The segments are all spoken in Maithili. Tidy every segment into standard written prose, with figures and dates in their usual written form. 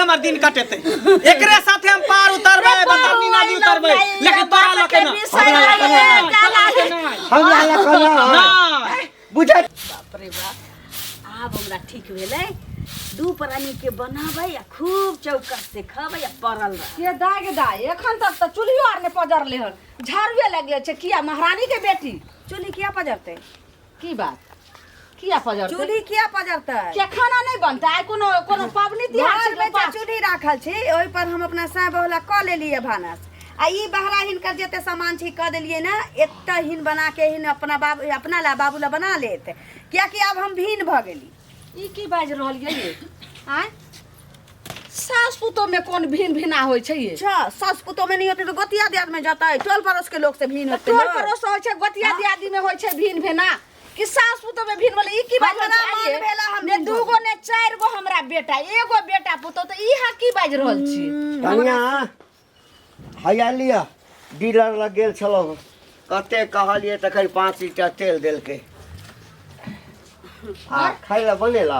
हमर दिन कटेतै। एकरे साथे हम पार उतरबै, बतरनी नदी उतरबै, लेकिन तोरा लके ना, हमरा लके ना, तोरा लके ना। हमरा लके ना। ना। बुझै। बाप रे बाप, आब हमरा ठीक भेलै। दू प्राणी के बनाबै आ खूब चौकस से खबै आ पड़ल रह। के दाय गे दाय, एखन तक तऽ चूल्हियो आर नहि पजरले हन, झाड़ुए लागि गेल छै। किया महारानी के बेटी चूल्ही किया पजरतै? की बात, किया पजरतै? चूल्ही किया पजरतै? किया खाना नहि बनतै? आइ कोनो कोनो पाबनि तिहार छै? घर में जे चूल्ही राखल छै ओहि पर हम अपना साय बहुला कऽ लेलियै भानस, आ ई बहरा हिनकर जते सामान छै कऽ देलियै ने। एतऽ हिन बना के हिन अपना बाबू, अपना ला बाबू ला बना लेत, कियाकि आब हम भिन्न भऽ गेली। ई की बाजि रहल ये? आँय, सास पुतोह में कोन भिन भिना होइ छै ये? अच्छा, सास पुतोह में नहीं होते तो गोतिया दियाद में जतै, टोल पड़ोस के लोग से भिन्न होते। टोल पड़ोस होइ छै, गोतिया दियादी में होइ छै भिन भेना, कि सास पुतोह में भिन भेलै? ई की बाजि रहल हमरा छै? मन आइये? भेला हम ने भिन दू गो ने चारि गो हमरा बेटा, एगो बेटा पुतोह, तऽ ई अहाँ की बाजि रहल छी? कनिया, हैया लिअ। डीलर लग गेल छलहुँ, कते कहलियै तखन 5 लीटर तेल देलकै आ खाय लए बनेला।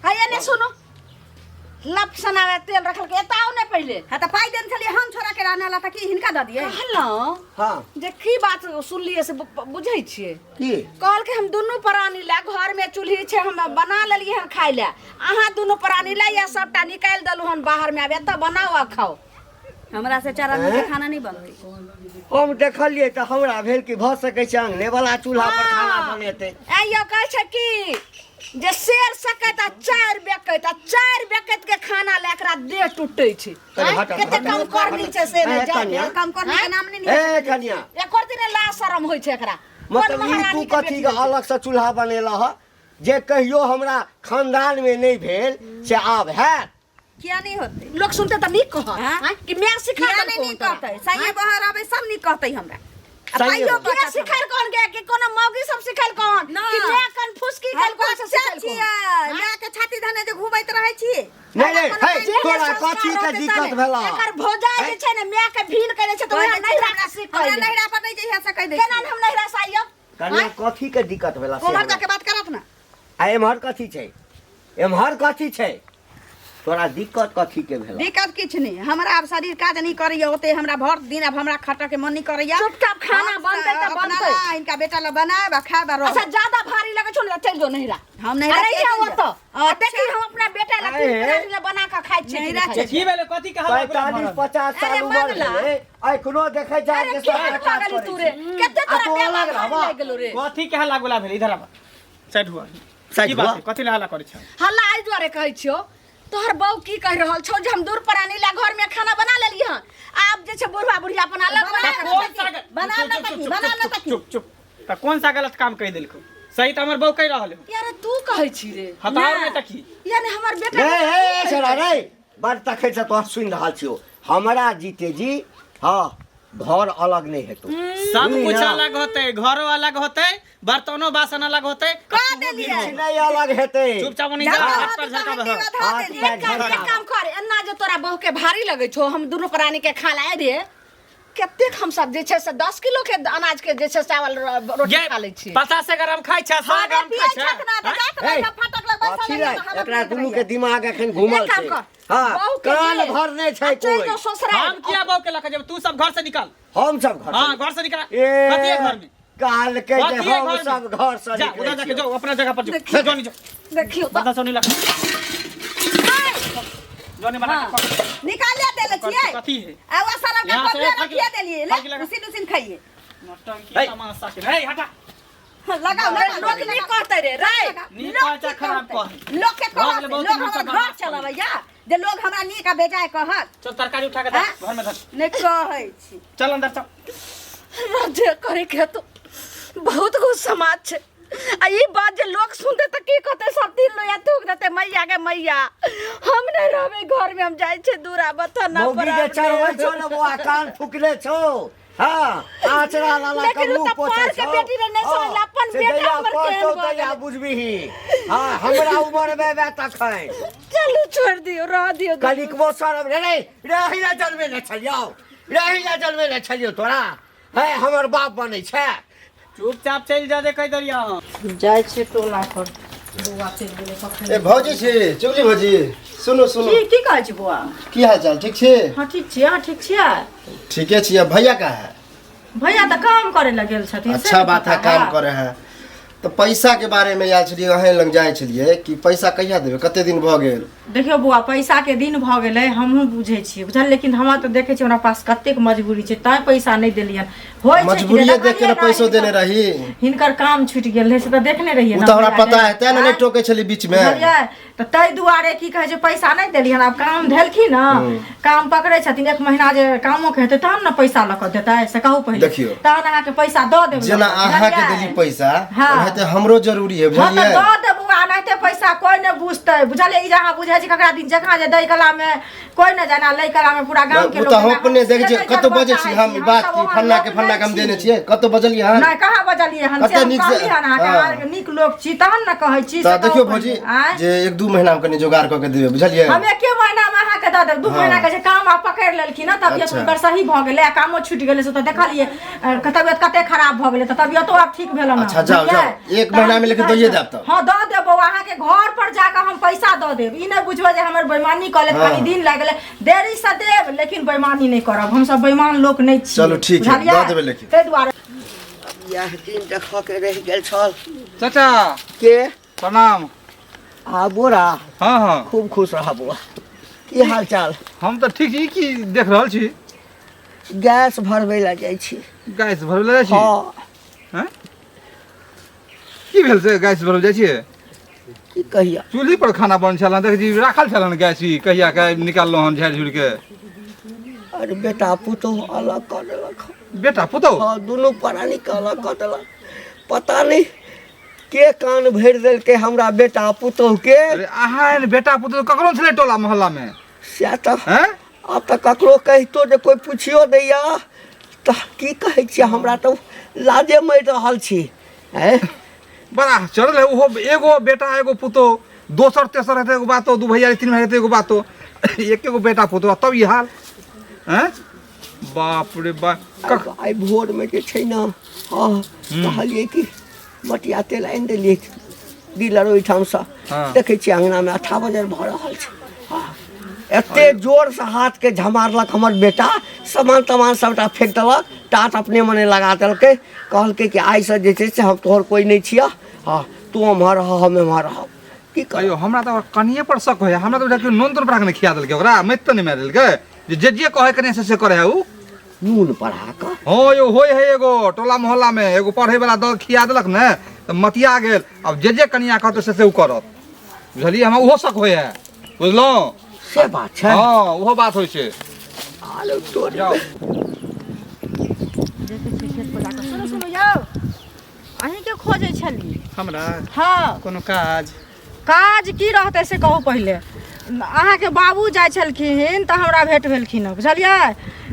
हैया ने सुनू, लप सनावे तेल रखल के, एतऽ आउ ने पहिले। हाँ तऽ पाइ देने छलियै हम छोरा के राना ला, तऽ की हिनका दऽ दियै? कहलहुँ जे की बात सुनलियै से बुझै छियै? की? कहलकै हम दुनू प्राणी लए घरमे चूल्ही छै, हम बना लेलियै हन खाय लए। अहाँ दुनू प्राणी लए या सबटा निकालि देलहुँ हन बाहरमे, आब एतऽ बनाउ आ खाउ। हमरा से चार आदमी के खाना नहीं बनतै। हम देखलियै तऽ हमरा भेल कि भऽ सकै छै अंगने वाला चूल्हा पर खाना बनेतै। ऐ यौ, कहै छै कि जे शेर सकैत आ चारि बेकैत, आ चारि बेकैत के खाना लए एकरा देह टूटै छै। कनि आँय? हट, कते हट, कम हट, करनी छै से नहि ए, जाय। कनिया। कम करने के नाम नहीं। ए कनिया, एकर दिन ला शरम होइ छै एकरा। कोन मतलब ई महारानी तू के कथी बेटी के होइ छै? अलग से चूल्हा बनेला ह जे कहियो हमरा खानदान में नहि भेल से आब हैत? किया नहीं होते? लोक सुनते तऽ नीक कहत। हाँ? आँय? कि मैं सिखा किया देलकौ नहीं नीक तोरा? कहतै? सही बहर आबै सब नीक कहतै हमरा। आ सही पाइयो है। के बचत। सिखायल कौन गे? कि कोनो मौगी सब सिखायल कौन? ना। कि मैं कन फुसकी हम कल कौन से बच्चा सिखायल कौन? छियै, माय के छाती धने जे घुमैत रहै छियै। नहीं नहीं, हे, जेहने तोरा संस्कार कथी के रहतै दिक्कत तहने। भेला? एकर भौजाई जे छै ने, माय के भीन करै छै तऽ कहै ओएह छै नैहरा हमरा के सिखै। हमरा नैहरा पर नहि जइहे से कहि दै केना छियै। हम नैहरा से आइयो? कनिया, कथी के दिक्कत भेला से उम्हर हमरा? जाके बात करत ना। आ एम्हर कथी छै? एम्हर कथी छै? तोरा दिक्कत कथी के भेल? दिक्कत किछु नहि। हमरा आब शरीर काज नहि करैया ओते। हमरा भर दिन आब हमरा खटऽ के मन नहि करैया। चुपचाप खाना हम बनतै तऽ अपना बनतै। ला, हिनका बेटा ला बनायब आ खायब आ रहब। अच्छा, ज्यादा भारी लगै छौ ने तऽ चलि जो नैहरा। हम नैहरा अरे किया यहाँ चलि ओतऽ जायब? आ देखी, हम अपना बेटा ला तीन अरे। प्राणी ला बना कऽ खाइ छियै कि नैहरा नहि खाइ छियै। की भेलै? कथी के हल्ला गुल्ला भऽ 45 रहल? 50 अरे साल उमर मंगला। भेलै, एखनो देखै छै अरे जे केहन सबटा काज लागली करै तू रे? छै। कते आ तोरा तू माय अलग बाप भारी रहबा। लागि गेलौ रे? कथी के हल्ला गुल्ला भेलै? इधर आब, साइड हुआ। साइड की बात हुआ। है? कथी ला हल्ला करै छै? हल्ला एहि दुआरे कहै छियौ, तोहर बहू की कहि रहल छौ जे हम दूर प्राणी ला घर में खाना बना लेलियै हन, आब जे छै बुढ़वा बुढ़िया अपन अलग बना तऽ कऽ कोन खाइ सा छै। बना चुप, ना चुप, तकी, चुप, बना ना चुप, तकी। चुप चुप। तऽ कोन सा गलत काम कहि देलकौ? सही तऽ हमर बहू कहि रहल है। यार, तू कहै छी रे? हँ तऽ आओर नहि तऽ की? यानी हमर बेटा रे के हे की छोरा कहै छै? रे, बड़ तखै से तोहर सुनि रहल छियौ। हमरा जीते जी हँ घर अलग नहि हेतौ। सब बुझली कुछ ना? अलग होते, घरो अलग होते, बर्तनो बासन अलग होते। कऽ देलियै। किछु नहि अलग हेतै। चुपचाप ओनी जा, झगड़ा हाथ होतै पर तऽ झरका हड्डी बह। बधा हाथ देलियै। पैर एक काम, झरका। एक काम कर, एना जे तोरा बहू के भारी लगै छौ, हम दुनू प्राणी के खा लाए रे। कतेक हम सब जे छै से 10 किलो के अनाज के जे छै चावल रोटी ये खा लै छी। 50 ग्राम खाइ छै, 100 हँ, ग्राम पियै खाइ छै। छथि ना, तऽ आँय? जात हे, बैठा फाटक लग बैसल कथी रहियै लै तऽ हमर एकरा पीट दुनू रहियै। के दिमाग एखन घूमल एक काम छै। कर, हँ, बहू के कान दे, भरने आ छै चलि कोइ। जो ससुराल। हम किया बहू के लऽ के जेबै? तू सब घर से निकल। हम सब घर हाँ, घर से निकल। ए कथी है घर में? कहलकै जे कथी है हम घर में? सब घर से जा निकलै उधर जाके छियौ। जाओ, अपना जगह पर जाओ, जो नहीं जाओ। देखियौ तऽ। बता सोनी लग जो नहीं बना के पकड़। निकालिए देले छियै। कथी है? आ ओ सारा के यहाँ से कपिया फर्क रखिए लगा। देलियै ले। फर्क लगा। उसी उसी खाइए। नौटंकी हे। तमाशा के हे, हटा। लगाओ लगाओ। लोक नहीं कहतै रे रे। नीक लोक कहै छै, की खराब कहतै? कहै। लोक के भऽ कहत गेलै, बहुत लोक नीक हमर से घर बर्दाश्त चलबैया जे लोग हमरा नीक आ बेजाय कहत। चल, तरकारी उठा के धर, हाँ? घर में धर। नहि कहै छी। चल, अंदर चल। जे करे के तो बहुत गो समाज छै, आ ई बात जे लोक सुनते तऽ की कहते? सब दिन लोया थूक देते। मैया के मैया, हम नहीं रहबै घर में, हम जाइ छै दूरा बथाना मौगी पर। जे चढ़बै छौ ने बौआ, कान फुकले छौ। हाँ, आचरा लाला के लेकिन उ मुंह तऽ पोछै पार के छौ। बेटी रे, नहि हाँ, समझला, अपन से बेटा जहिया हमर पढ़तौ केहन भऽ तहिया गेलै। बुझबिही। हाँ, हमरा उमर में बे तखन। चलू, छोड़ दियौ, रह दियौ। कनिकबो शरम रे रे रही ला जन्मे ने छलियौ, रही ला जन्मे ने छलियौ तोरा। है, हमर बाप बनै छै। चुपचाप चलि जा, जे कहि देलियै हम। जाइ छियै टोला पर। बौआ चलि गेलै कखन। ए भौजी छी, चुगली भौजी, सुनू सुनू। की की कहै छी बौआ? की हाल चाल, ठीक छी? हाँ ठीक छी, अहाँ ठीक छियै? ठीके छी। अब भैया कहाँ है? भैया तऽ काम करे लए गेल छथिन। से अच्छा नहि बात है, पता काम है। करे है तऽ पैसा के बारे में आयल छलियै, अहें लग जाइ छलियै कि पैसा कहिया देबै, कते दिन भऽ गेल? देखियौ बौआ, पैसा के दिन भऽ गेलै, हमहूँ बुझै छियै बुझल, लेकिन हमरा तऽ देखै छियै हमरा पास कतेक मजबूरी छै तैं पैसा नहि देलियनि। होइ छै कि मजबूरिये देख के देखलियै ने ने पैसो देने हिनकर- रही। हिनकर काम छुटि गेल रहै से तऽ देखने रहियै ओ ने तऽ हमरा भैया पता के। है, तें ने नहि टोकै छली बीच में। बुझलियै तऽ ताहि दुआरे की कहै छै पैसा नहि देलियनि। आब काम धेलखिन ने, काम पकड़ै छथिन, एक महीना जे कामो के हेतै तहन ने पैसा लऽ कऽ देतै, से कहू पहिले। देखियौ। तहन अहाँके पैसा दऽ देब जेना लऽ कऽ, अहाँके बुझलियै? देली पैसा, हाँ। ओनाहिते हमरो जरूरी है, हाँ तऽ बुझलियै? दऽ देबू, एनाहिते पैसा कोइ नहि बुझतै, बुझलियै? ई जे अहाँ बुझै छी ककरा दिन जकाँ जे दै कला मे कोइ नहि जाना, लै कला मे पूरा गाम के ओ लोक तऽ हम जाना। अपने हम देखै से छियै नहि कतौ जानबऽ बजै छी चाहै हम छी, बात हमसब की ओहन फल्ना के लोक फल्ना के नहि हम देने छी। छियै, कतौ बजलियै हन? नहि, कहाँ बजलियै हन? से कते हम नीक से कहली हन अहाँके, हाँ। अहाँ नीक लोक छी तहन ने कहै छी। तऽ से कहू देखियौ पहिले। भौजी आँय? जे एक दू महीना मे कनि जोगाड़ कऽ के देबै, बुझलियै? हम एके महीना मे अहाँके दऽ देब। 2 हाँ। महीना के जे काम आब पकड़ि लेलखिन हँ, तबियत अच्छा। हुनकर सही भऽ गेलै आ कामो छुटि गेलै, से तऽ देखलियै तबियत कते खराब भऽ गेलै, तऽ तबियतो आब ठीक भेल हन। अच्छा, जाउ, बुझलियै? जाउ। एक महीना मे लेकिन तहन की दैये कहै देब तऽ। छै? हँ दऽ देब बौआ, अहाँके घर पर जाकऽ हम पैसा दऽ देब। ई नहि बुझबै जे हमर बेईमानी कऽ लेत, हाँ। कनि दिन लागि गेलै, देरी से देब, लेकिन बेईमानी नहि करब, हमसब बेईमान लोक नहि छी। चलू, ठीक है, बुझलियै? दऽ देबै लेकिन। ताहि दुआरे इएह दिन देखऽ के रहि गेल छल। चाचा के? प्रणाम। आ बोरा। हाँ हाँ। खूब खुश रह बौआ, की हाल चाल? हम तऽ ठीक छी। की देख रहल छी? गैस भरबै लए जाइ छी। गैस भरबै लए जाइ छी? हाँ। हैं? की भेल से गैस भरबै जाइ छियै? की कहिया? चूल्ही पर खाना बन छल, देख जी राखल छल हन गैस, ई कहिया के निकाललहुँ हन झाड़ि झुड़ि के। अरे बेटा पुतोह अलग कऽ देलक। बेटा पुतोह? हाँ, दुनू प्राणी के अलग कऽ देलक। पता नहि के कान भरि देलकै हमरा बेटा पुतोह के। अरे अहाँ एहन बेटा पुतोह ककरो छलै टोला मोहल्ला में? सएह तऽ। हैं? आब तऽ ककरो कहितो जे कोइ पुछियो दैया तऽ की कहै छियै, हमरा तऽ लाजे मरि रहल छी। हैं? बड़ा चढ़ल है ओहो, एगो बेटा एगो पुतोह, दोसर तेसर हेतै एगो बातो, दू भैया तीन भाई हेतै एगो बातो, एक एगो बेटा पुतोह तब ई हाल। हैं? बाप रे बाप। आइ भोरमे जे छै ने, हँ कहलियै कि मटिया तेल आनि देलियै डीलर ओहिठामसँ, हाँ। देखै छियै अङ्गनामे अठा बजर भऽ रहल छै। हँ, एते जोरसँ हाथके झमारलक हमर बेटा, सामान तामान सबटा फेंक देलक, टाट अपने मने लगा देलकै, कहलकै कि आइसँ जे छै से हम तोहर कोइ नहि छियह, हँ तू ओम्हर रह हम एम्हर रहब। की करब? अयो हमरा तऽ कनिए पर शक होइए, हमरा तऽ बुझाइ नून तून पड़ा के नहि खिया देलकै ओकरा, मति तऽ नहि मारि देलकै जे जे जे कहै कने से करे है उ। नून पढ़ा कऽ? हाँ यौ, होइ है एगो टोला मोहल्ला में एगो पढ़े वाला दल खिया देलक ने तऽ मतिया गेल, आब जे जे कनिया कहतै से से उ करत, बुझलियै? हमरा ओहो शक होइ है, बुझलहुँ? से बात छै। हाँ ओहो बात होइ छै। आलो तोरी। जाउ। देखै छियै खेत पर जाकऽ। सुनू सुनू यौ, अहीँके खोजै छली। हमरा? हाँ। कोनो काज? काज की रहतै से कहू पहिले। अहाँके बाबू जाइ छलखिन तऽ हमरा भेट भेलखिन हँ, बुझलियै?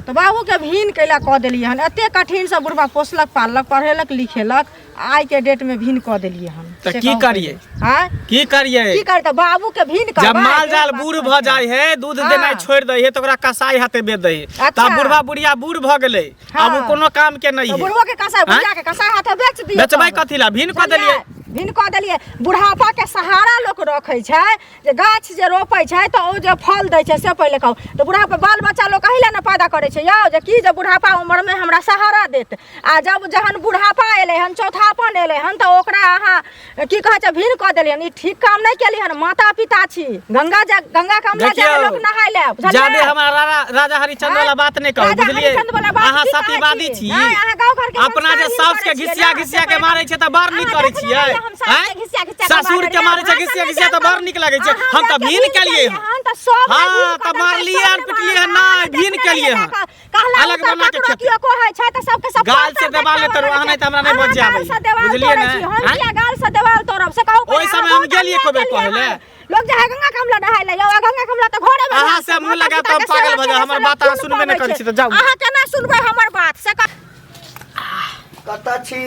तऽ बाबूके भीन कैला कऽ देलियै हन? एतेक कठिनसँ बुढ़बा पोसलक पाललक, पढ़ेलक लिखेलक, आइके डेटमे भीन कऽ देलियै हन। तऽ से की कहू करियै? पहिले। आँय? की करियै? की करतै बाबूके भीन जब करबै? माल जाल बात बूढ़ कहै भऽ छै। जाइ है, दूध हाँ। देनाइ छोड़ि दै है, तऽ ओकरा कसाई हाथे बेच दै है। अच्छा। तऽ बुढ़वा बुढ़िया बूढ़ भऽ गेलै, आब ओ हाँ। कोनो काम के नहि तऽ है। बुढ़बो के कसाई, बुढ़िया के कसाई हाथे बेच दियौ। बेचबै तब। कथी ला? भीन कऽ देलियै। बुझलियै? भिन कऽ देलियै। बुढ़ापाके सहारा लोक रखै छै जे गाछ जे रोपै छै तऽ ओ जे फल दै छै, से पहिले कहू तऽ बुढ़ापा बाल बच्चा लोक एहि लए ने पैदा करै छै यौ जे की जे बुढ़ापा उमरमे हमरा सहारा देत। आ जब जहन बुढ़ापा एलै हन, चौथापन एलै हन, तऽ ओकरा अहाँ की कहै छै भिन कऽ देलियै हन। ई ठीक काम नहि केलियै हन। माता पिता छी, गंगा जा गंगा कमला देखियौ, जाए लोक नहाय लए, बुझलियै? जादे हमरा राजा हरिश्चंद्र वाला बात नहि कहू, राजा बुझलियै? हरिश्चंद्र वाला बात अहाँ की कहै सतीवादी छी? छी। नहि, अहाँ गाँव घरके अपना जे संस्कारहीन साउस के करै छियै घिसिया ने, घिसिया से के मारै छै तऽ बड़ नीक अहाँ करै देखने छियै। रहियै हम सासुके आँय? घिसिया घिसिया के ससुर के मारै मारै छै रहियै। घिसिया अहाँ घिसिया तऽ बड़ नीक लागै छै। अहाँ हम तऽ हमरा भीन के केलियै भीन हन। हन तऽ सब हाँ, भीन तऽ कऽ देलकै, मारलियै सब हन, ने पिटलियै हन, मारलियै नहि, हन, भीन देखने केलियै रहियै हन। कऽ कहला अलग उतर बना के ककरो खेतै। केओ कहै छै तऽ सबके सब गाल से पातर देवाल देखाबऽ तोड़ू, लगै अहाँ नहि छै। तऽ हमरा नहि अहाँ बजै गाल आबैए। से देवाल बुझलियै तोड़ै ने? छी, हम आँय? किया गाल से देवाल तोड़ब से कहू ओहि पहिले। समय अहाँ हम बहुत गेलियै अन्याय एको बेर केलियै कहै लए। हन। लोक जे है गंगा कमला नहाय ले यौ, आ गंगा कमला तऽ घरे मे अहाँ नहाय से छै। मुँह माता लगायब पिता तऽ हम के पागल सेवा भऽ जायब। केला हमर से बात अहाँ लोक सुनबे नहि पुण्य करै छी तऽ जाउ। अहाँ केना सुनबै हमर बात से कह। कतऽ छी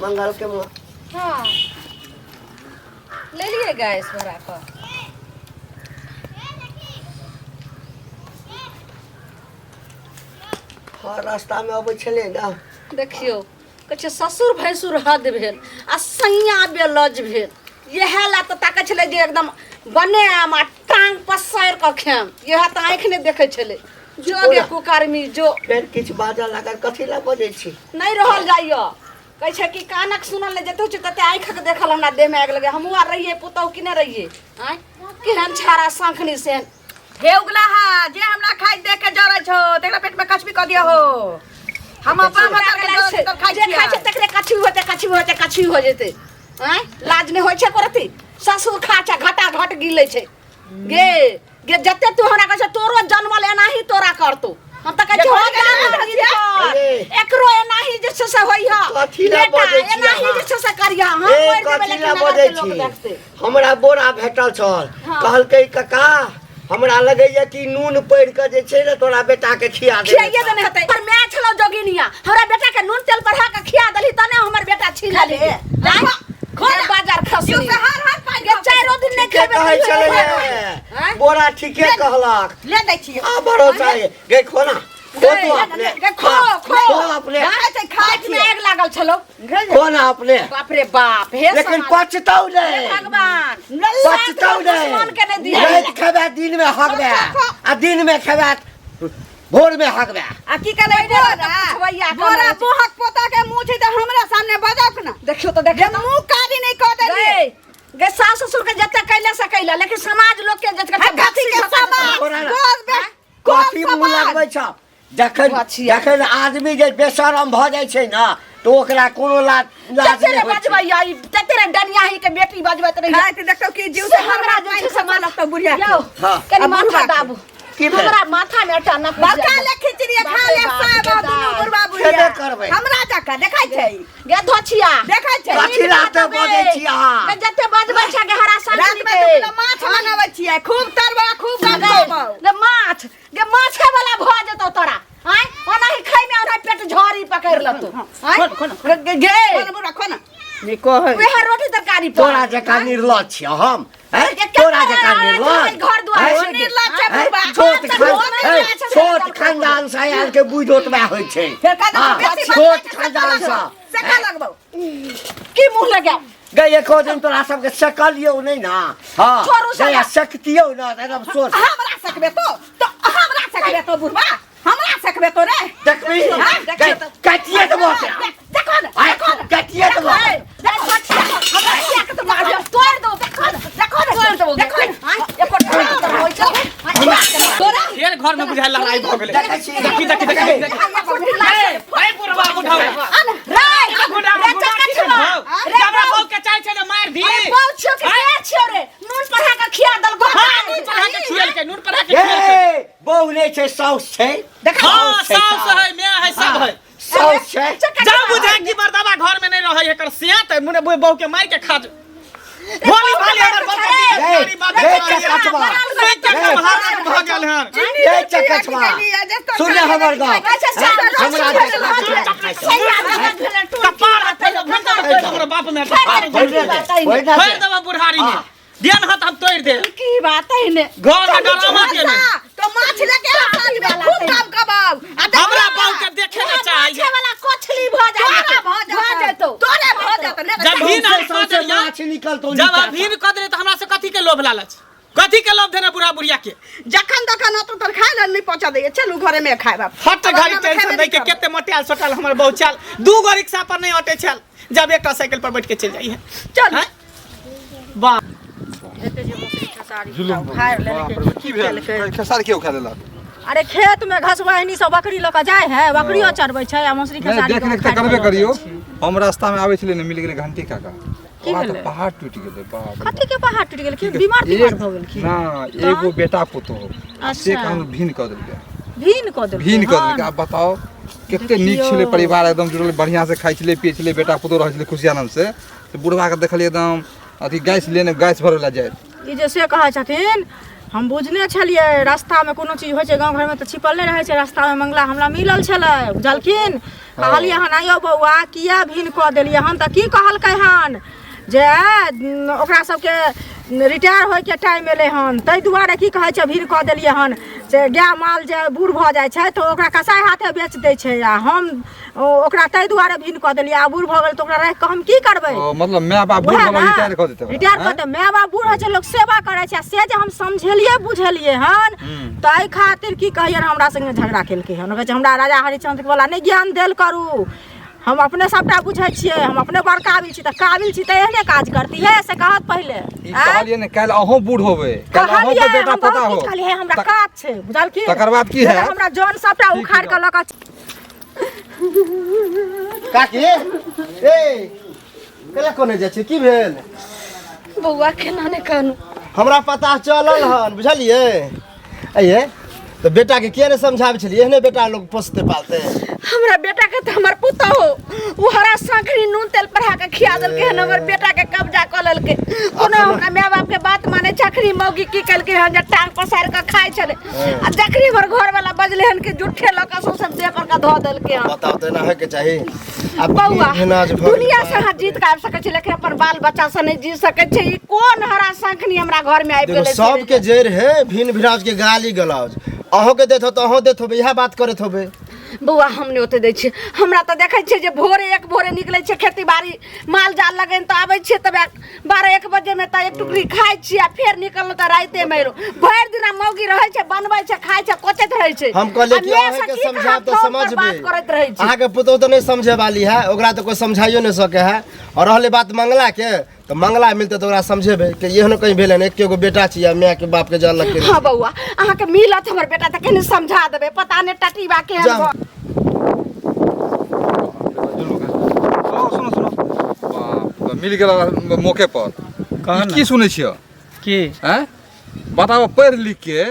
मंगल के माँ? हाँ लेलियै गैस भरा कऽ। हाँ, रास्तामे अबै छलै ने। देखियौ कहै छै ससुर भैंसुर हद भेल आ सैया बेलज भेल। इएह लए तऽ ताकै छलै जे एकदम बनायब आ टांग पसारि कऽ खायब। इएह तऽ आँखि नहि देखै छलै। जो गे कुकर्मी जो। फेर किछु बाजऽ लागल, कथी लए बजै छी? नहि रहल जाइए। कहै छै कि कानक सुनल नहि जते छै तते आँखिक देखल हमरा देहमे आगि लगे। हमहूँ आर रहियै पुतहु कि नहि रहियै? आँय केहन छाड़ा शंखनी सेन। हे उगला हा, जे हमरा खाइ देख के जरै छौ तेकरा पेट में कछबी कऽ दिया हो। हम अपन भतर के जरै तऽ खाइ जे खाइ छै तकरे कछुई होतै, कछुई होतै, कछुई हो जेतै। आँय लाज नहि होइ छै करती? ससुर खा छै घटा घट गिलै छै। गे गे जते तू हमरा कहै छै तोरो जन्मल एनाही तोरा करतौ। हम तऽ कहै छियै हो। एकरो एनाही जे छै से होइ ह। कथी लए बेटा बजै छी एनाही अहाँ? जे छै से करिह। हम ए मरि जेबै कथी लेकिन लए नगर बजै के लोक छी? देखतै। हमरा बोरा भेटल छल, कहलकै कका हमरा लगैया कि नून पड़ि कऽ जे छै ने तोरा बेटा के खिया देने खियाइए देने हेतै। पर मैं छलौ जोगिनिया, हमरा बेटा के नून तेल बढ़ा के खिया देलही तने हमर बेटा छीन लेली। खो बाजार खसली। जीव से हर हर पाइ गे चारो दिन नहि ठीके खेबै कहै तैयो छलै नहि। आँय? बोरा ठीके कहलक। ले दै छियै। आ भरोसा है गे, खो ना, खो तू अपने। गे खो हाँ, खो खो अपने। खाइ छै, खाइ पेट में आगि लागल छलौ। खो ना अपने। बाप रे बाप, हे लेकिन समाज। पचतौ नहि, भगवान पचतौ दुश्मन के नहि। नहि दिया। राति खेबै दिन में हगबै, आ दिन में खेबै भोर में हगबै। आ की कहलै पहिले बोरा तऽ पुछबैया कम बोरा रहै छै। बोहक पोता के मुँह छै तऽ हमरा सामने बजक ना। देखियौ तऽ देखियौ जे मुँह कारी नहीं कऽ देलियै। गे गे सास ससुर के जते कैले से कैले, लेकिन समाज लोग के जते हे कथी के समाज? बोरा ना। गोर बे कोन कथी मुँह समाज? लगबै छ? जखन अछिया। जखन आदमी जे बेशरम भऽ जाइ छै ने तऽ ओकरा कोनो लाज लाज तते नहि रे होइ छै। बजबैया ई, तते रे डनियाही के बेटी बजबैत रहिया। खाइत देखतौ कि जीव से से हमरा जे छै से खसा लगतौ बुढ़िया के। यौ हाँ। कनि आ माथा बुढ़बा के। दाबू। की भेल? हमरा माथा में एकटा नक बड़का ले खिचड़ी खा ले बाप रे साहब बाप, दुनू दाय। बुढ़बा बुढ़िया। खेबे करबै। हमरा जकाँ देखै छै, गे धोछिया देखै छै। कथी लाते बजै छी अहाँ? गे जते बजबै छै गे हरा रात संगनी में के। 2 किलो माछ मंगाबै छियै, खूब तरबा खूब गे गंगाबौ। गे माछ, गे माछे वाला भऽ जेतौ तोरा। आँय ओनाही खाइ में ओना पेट झड़ी पकड़ि लेतौ। आँय गे गे खोना बुढ़बा खोना। वएह रोटी तरकारी पर। तोरा जकाँ निर्लज छियै हम? हैं? के तोरा केकरा जकाँ आयल निर्लज? छै घर दुआर हैं? छै गे? निर्लज छै हैं? बुढ़बा। छोट घर खान दुआर हैं? छै, छोट खानदान से आयल के बुझि ओतबा होइ छै। फेर कह देतौ हाँ, बेसी छोट बजबै छै, खानदान से। सेका लगबौ। की मुँह लगायब? गई एको दिन तोरा सबके सकलियौ नहि ने। हाँ छोड़ू सका। गई सकतियौ ने तऽ एकदम सोच। हमरा सकबे तो तो हमरा सकबे तो बुढ़बा, हमरा सकबे तो रे। देखबी हाँ, गई काटिए देबो तोरा। देखो ना, आय, देखो ना, काटिए देबो। देखो हमरा किया के तो मारियो तोड़ दो। देखो देखो ना, तोड़ दो। देखो ना। आँय एको टांग तर होइ छै। तोरा फेर घर में बुझायल लड़ाई भऽ गेलै। देखै छी। देखी देखी देखी देखी। ए बुढ़वा बुढ़ाऊ। रे रे चकछुआ रे हमरा बहू के चाहे छै जे मारि दी। अरे बहु छियो के के छियो रे? नून पढ़ा के खिया दल हाँ, नून पढ़ा के छुएलकै, नून पढ़ा के छुएलकै। ए बहू नहि छै, साउस छै। हाँ, साउस छै, साउस है, my है, सब है। साउस छै। जा बुझाय कि मर्दाबा घर में नहीं रहै एकर सिया त मुने बहू के मारि के खा जो। भोली भाली हमर बहू के ए, गाड़ी बात ए, चकचवा। से के महाराज भऽ गेल हन। ए चकचवा, सुन ले हमर गप। हमरा कपार हाथ पे भर हमर बाप में भरि दे, भरि दे। भरि देबा बुढ़ारी में। दियन हाथ हम तोड़ दे। की बात है ने? घर में डरामा के नहीं। तो माछ लेके आ साँझ में खूब काम कबाब। आ देखो हमरा ना, बहू के देखे न चाही। माछे वाला कोछली भऽ तोरा जाय भऽ भऽ जेतौ, जेतौ। तोरे भऽ जेतौ। ने जब भी सौंसे ना सौंसे माछ निकलतौ जब नीचा अभी कह देले त हमरा से कथी के लोभ लालच, कथी के लोभ देने बुढ़ा बुढ़िया के? जखन तखन होतौ तोर खाय ले नहीं पहुंचा दैए। चलू घरे में खाए बाप। हट अब घड़ी अंगना में टेंशन खेबे दै के नहीं करबै। केते मोटायल सोटायल हमर बहू चल। 2 गो रिक्शा पर नहीं अटे छल, जब एकटा साइकिल पर बैठ के चल जाई है। चल। हैं? वाह की भेल? खेसारी के उखा देलक? अरे खेत में घसवाहिनी सब बकरी लऽ कऽ जाइ है, बकरियो चरबै छै आ मौसरी नहीं खेसारी देख के रेख तऽ उखाड़ि करबे कऽ लऽ करियो। जाइ छै। हम रास्ता में आबै छलियै ने, मिल गेलै घंटी काका। की वहाँ तऽ भेलै? पहाड़ टूटि गेलै बाप रे। कथी के पहाड़ टूटि गेल? की बीमार तीमार भऽ गेल की? ना, एगो बेटा पुतोह से अच्छा। कानून भिन्न कऽ देलकै। भीन कऽ देलकै? भिन्न कऽ हन। देलकै। आब बताओ कते नीक देखियौ। छलै परिवार, एकदम जुड़ल, बढ़िआँ से खाइ छलै पियै छलै, बेटा पुतोह रहै छलै खुशी आनन्द से। तऽ बुढ़बा के देखलियै एकदम अथी गैस लेने गैस भरै लए जाइत। ई जे से कहै छथिन, हम बुझने छलियै रास्तामे कोनो चीज होइ छै गाँव घरमे तऽ छिपल नहि रहै छै। रास्तामे मंगला हमरा मिलल छलै, बुझलखिन? कहलियै हन आइयो बौआ किया भिन कऽ देलियै हन? तऽ की कहलकै हन जे ओकरा सबके रिटायर होइके टाइम एलै हन, ताहि दुआरे की कहै छै भीड़ कऽ देलियै हन से गाय माल जे बूढ़ भऽ जाइ छै तऽ ओकरा कसाइ हाथे बेच दै छै, आ हम ओकरा ताहि दुआरे भीड़ कऽ देलियै। आ बूढ़ भऽ गेल तऽ ओकरा राखि कऽ हम की करबै? ओ मतलब माय बाप बूढ़ उएह भऽ ने, रिटायर कऽ देतै ओकरा, रिटायर कऽ आँय? देतै। माय बाप बूढ़ होइ छै, लोक सेवा करै छै, आ से जे हम समझेलियै बुझेलियै हन ताहि खातिर की कहियै हमरा संगे झगड़ा केलकै हन। कहै छै हमरा राजा हरिश्चंद्र वाला नहि ज्ञान देल करू, हम अपने सबटा बुझै छियै, हम अपने बड़ काबिल छी। तऽ काबिल छी तऽ एहने काज करती है से कहत पहिले। ई कहलियै ने काल्हि अहूँ बूढ़ होबै, काल्हि अहूँ के कहलियै बेटा हम पोता बहुत हो किछु कहलियै, हमरा काज छै बुझलखिन। तकर बाद की हैत? हमरा जन सबटा ठीक उखाड़ कऽ लऽ कऽ काकी ए केला कोने जाइ छियै, की भेल बौआ? केना नहि कहलहुँ, हमरा पता चलल हन, बुझलियै? अये तऽ बेटाके किया नहि समझाबै छलियै? एहने बेटा लोक पोसतै पालतै? हमरा बेटा के तऽ हमर पुतहु ओ हरा साखरी नून तेल पढ़ा के खिया देलकै हन, हमर बेटा के कब्जा कऽ लेलकै। कोनो हमरा माय बाप के बात माने चखरी मौगी की केलकै हन जे टांग पसारि कऽ खाइ छलै, आ जखनी हमर घर वाला बजले हन कि जुठे लऽ कऽ सौंसे देह पर के धऽ देलकै हन। बताउ तऽ एना होइके चाही? आब बौआ, भेनाज भऽ गेल। दुनिया से अहाँ जीत के आबि सकै छी, लेकिन अपन बाल बच्चा से नहि जीत सकै छी। ई कोन हरा शंखनी हमरा घर में आबि देखो गेलै? सबके जड़ि है भिन भिनाज के गाली गलौज। अहूँके देत हो तऽ अहूँ देत होबै, इएह बात करैत होबै। बौआ, हम नहि ओते दै छियै। हमरा तऽ देखै छियै जे भोरे एक भोरे निकलै छियै खेती बाड़ी माल जाल लगेन तऽ आबै छियै तब 12-1 बजेमे तऽ एक टुकड़ी खाइ छियै, आ फेर निकललहुँ तऽ रातिमे एलहुँ। भरि दिना मौगी रहै छै, बनबै छै, खाइ छै, कोचैत रहै छै। हम कहलियै आ कि मेसँ अहाँके की कहाँ समझायब तऽ फोन पर समझबै। बात करैत रहै छै। अहाँके पुतोहु तऽ नहि समझे वाली है, ओकरा तऽ कोइ समझाइयो नहि सकै है। और रहलै बात मंगला के, तऽ मंगला मिलतै तऽ ओकरा समझेबै कि एहनो कहीं भेलै ने, एके गो बेटा छी आ माय के बाप के जान लग। हाँ बौआ, अहाँके मिलत हमर बेटा तऽ कनि समझा देबै, पता नहि टटीबा केहन जा। भऽ सुनो सुनो सुनो, बाप रे, मिल गेल मौके पर। कह ई की सुनै छियै? की आँय बताबऽ, पढ़ि लिख के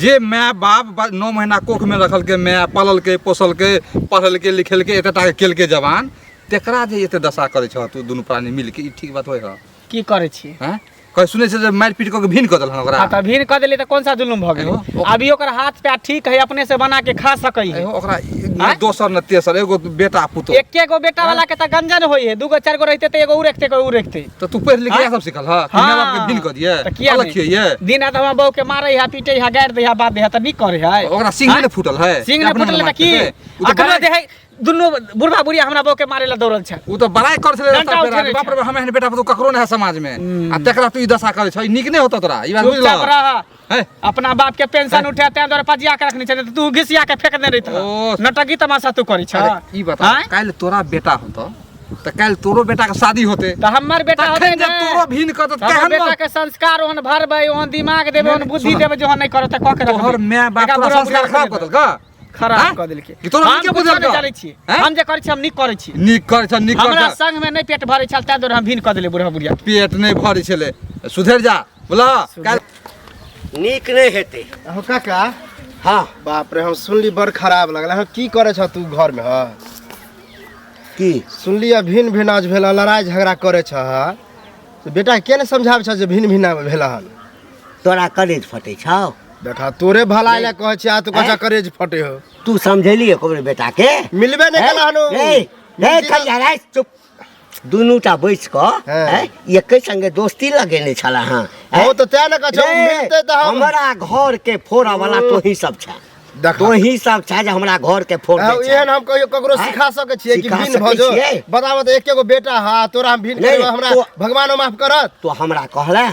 जे माय बाप 9 महीना कोख में रखलकै, माय पाललकै पोसलकै, पढ़लकै लिखेलकै, एते टाके केलकै जवान, तेकरा जे एते दशा करै छह तू दुनू प्राणी मिलके, ई ठीक बात होइ हऽ? की करै छी? आँय कहे सुनै छै जे मारि पीट कऽ के भीन कऽ देलहन ओकरा। हाँ तऽ भीड़ कऽ देली तऽ कोन सा जुलुम भऽ गेलै? एहो, अभी ओकर हाथ पैर ठीक है, अपने से बना के खा सकै है। एहो, ओकरा ने आँय? दोसर ने तेसर एगो बेटा पुतोह। एके गो बेटा वाला के तऽ गंजन होइ है, दूगो चार गो रहते तऽ एगो उ रखते एगो उ रखते। तऽ तू पढ़ि लिख आँय? इएह सब सिखल हऽ कि माय बाप के भीन कऽ दिए तऽ किया अलग नहि? खियैये? दिन रात हमरा बहू के मारै है, पीटे है, गारि दै है, बात दै है, तऽ नीक करै है? ओकरा सिंह आँय? ने फूटल है? सिंह ने अपना फूटल मन तऽ की मारतै? उ तऽ अखनो बड़ाइ जे है दुनू बुढ़बा बुढ़िया हमरा बहू के मारे ला दौड़ल छै। उ तऽ बड़ाइ कर छलै डंटा रास्ता पेरा उठेने बाप छै। रे, हम एहन बेटा पुतोह ककरो नहि है समाज में, आ तेकरा तू ई दशा करै छ, ई नीक नहि होतौ तोरा ई बात, चुपचाप बुझलह? रह। है अपना बाप के पेंशन उठे तें दुआरे पजिया के रखने छै, नहीं तऽ तू घिसिया के फेंक देने रहितह। ओ। नटकी तमाशा तू करै छ। अरे ई बता, आँय? काल्हि तोरा बेटा होतौ तऽ काल्हि तोरो बेटा के शादी होते तऽ हमर बेटा होतै तखन जब ने, तोरो भीन कर तऽ हमर केहन बेटा के संस्कार ओहन भरबै, ओहन दिमाग देबै, ओहन नहीं, बुद्धि सुन। देबै, जे ओहन नहि करत तऽ कऽ के रखबै। तोहर माय बाप एकरा तोरा बुढ़ा संस्कार बुढ़िया खराब कऽ देलकऽ? खराब आँय? कऽ देलकै। कि तोरा हम नीके कुछो बुझलकऽ? नहि जानै छी। आँय? हम जे करै छी हम नीक करै छी। नीक करै छ, नीक करै हमरा छ। संग में नहि पेट भरै छल ताहि दुआरे हम भीन कऽ देलियै बुढ़ा बुढ़िया के। पेट नहि भरै छलै, सुधरि जा बोला काल्हि। नीक नहि हेतै। अहो काका। हाँ। बाप रे, हम सुनली बड़ खराब लगल। अहाँ की करै छ तू घर में? हँ की सुनली आ भिन भिनाज भेल, लड़ाई झगड़ा करै छ। तऽ बेटा के ने समझाबै छ जे भिन भिना भेल हन? तोरा करेज फटै छौ? देखा, तोरे भलाई लए कहै छी आ तू कहै छ करेज फटे हो। तू समझेली एको बेर बेटा के? मिलबे नहि केला हन उ। ए ए खलिया, चुप। दुनू टा बैस कऽ हाँ। हैं, एके संगे दोस्ती लगेने छला। हाँ हो तऽ तें ने कहै छौ, रे, मिलतै तऽ हम हमरा घर के फोड़ा वाला तोही सब छ। देखा। तोही सब छ जे हमरा घर के फोड़ हाँ, दै एहन छ। हम कहियो ककरो हैं? सिखा सकै छियै कि सिखा भिन सकै भऽ जो? छियै? बताबऽ तऽ एके गो बेटा हा, तोरा हम भिन नहीं, करबै, हमरा भगवानो माफ करत? तो हमरा कहला,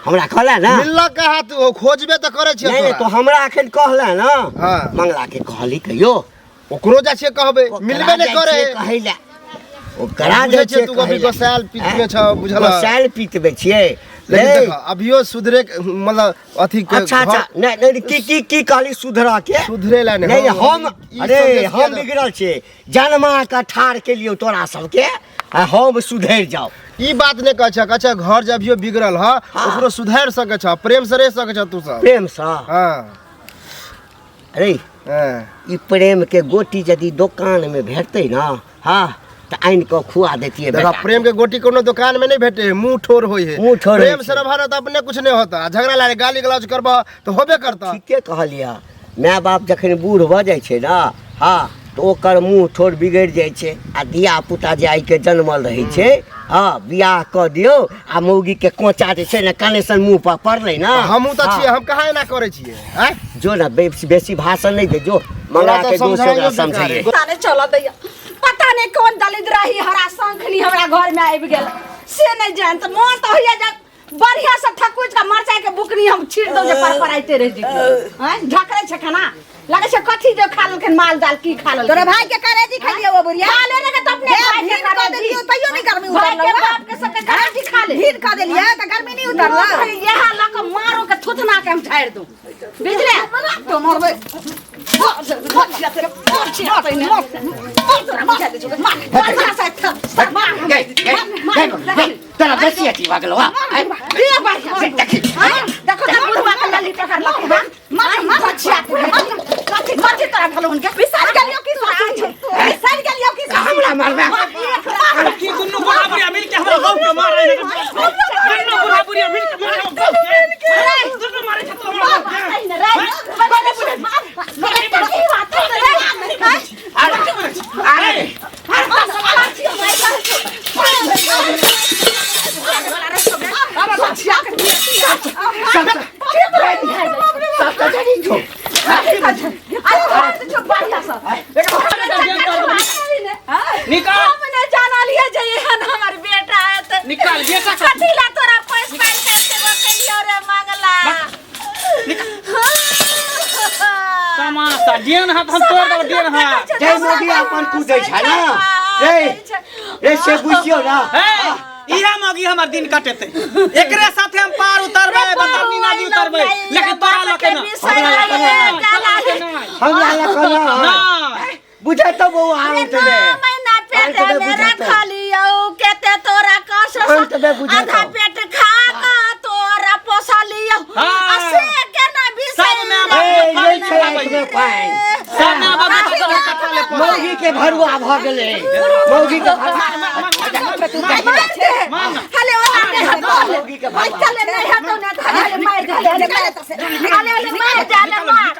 हमरा कहला ना। मिललक कहाँ? तू खोजबे तऽ करै छियै। नहीं नहीं, तोरा। तो हमरा अखन कहला ना। हाँ। मंगला के कहली कहियो? ओकरो जाइ छियै कहबै, ओकरा मिलबे नहि जाइ करे। छियै कहै लए, ओकरा बुझै जाइ छियै छियै तू अभी कहै लए। गोसायल पीतमे हैं? छह, बुझलह? गोसायल पीतमे छियै। लेकिन रे, देख, अभियो सुधरे के, मतलब अथी के अच्छा अच्छा, नहीं नहीं, की की की कहली सुधरा के? सुधरे ला नहीं, नहीं नहीं, हम ई अरे सब जे हम छियै ने- बिगड़ल छियै, जनमा के ठाढ़ के लियौ तोरा सबके आ हम सुधरि जाउ? ई बात नहि कहै छै, कहै छै घर जे अभियो बिगड़ल ह, हाँ। ओकरो सुधारि सकै छ, प्रेम से रहि सकै छ तू सब। प्रेम से? हाँ। अरे हाँ। ई प्रेम के गोटी यदि दोकान में भेटतै ना, हाँ, तऽ आनि कऽ खुआ देतियै देखा, बेटा। प्रेम के गोटी कोनो दुकान में नहीं भेटे है, मुंह ठोर होई है। मुंह ठोर होई प्रेम से छै। रहबह तऽ अपने कुछ नहीं होता, आ झगड़ा लागे गाली गलौज करबह तऽ होबे करता। ठीके कहलियै, माय बाप जखन बूढ़ भऽ जाइ छै ने, हाँ, तऽ ओकर मुँह ठोर बिगड़ि जाइ छै आ धिया पुता जे आइके जनमल रहै छै हँ बियाह कऽ दियौ आ मौगीके कोचा जे छै ने कनेसन मुँह पर पड़लै ने हमहूँ तऽ हँ। छियै हम कहाँ एना करै छियै आँय जो ने बेसी बेसी भाषण नहि दे जो मंगा तोरा के तऽ दोस्त ओकरा समझाइयो समझाइए पता नहीं चल दैया पता नहीं कौन दलित रही हरा शंखनी हमरा घर में आबि गेल से नहीं जान तऽ मन तऽ होइया जे बढ़िया से ठकुच के मरचाई के बुकनी हम छीट दौ जे पर पर आइते रह जेतै हैं झकरै छै खाना लगै छै कथी जे खा लेलखिन माल जाल की खा लेलखिन तोरा भाई के करेजी खेलिए वो बुढ़िया खा ले रे तऽ अपने हे, भाई के भीड़ कऽ करेजी। देलियौ, तैयो नहीं गर्मी भाई के उतरलौ बाप के सबके करेजी खा ले भीड़ कऽ देलियै तऽ गर्मी नहीं उतरल इएह लऽ कऽ मारो के थुथना के हम झाड़ि दू बुझले तो मरबै तोरा बेसी अथी भऽ गेलौ देखी हमरा मारबे की दुनू बुढ़ा बुढ़िया मिल के हमरा बहू के मारे है दुनू बुढ़ा बुढ़िया मिल के मारे हम बहू के दुनू मारे छै तो हमरा बहू के अरे सब तऽ जड़ी छौ निकाल हम नहि जानलियै जे एहन हमर बेटा है निकाल बेटा के कथी ला तोरा पैस पाइल के सेवा केलियो रे मंगला तमाशा डेन हाथ हम तोड़ देब डेन हाथ जय मोदी अपन कूदै छै ने रे रे से बुझियौ ना हे इहा मगी हमर दिन कटेते एकरे साथे हम पार उतरबै बताबनी नदी उतरबै लेकिन तोरा लके ना हमरा लग ना ना बुझै तऽ बौआ अंत मे महीना पेट अंत मे में बुझेतौ। रखलियौ केते तोरा कष्ट अंत मे बुझेतौ। आधा पेट खा के तोरा पोसलियौ हाँ। आ से केना बिसरि सब माय बाप ए लै छै आँखि मे पानि सब माय बाप के सब कथा ले पड़ल। मौगी के भरुआ भऽ गेलै मौगी के भरुआ हले ओला नहीं हतो मौगी के भरुआ चले नहीं हतो ना हले मार दे हले हले मार दे हले मार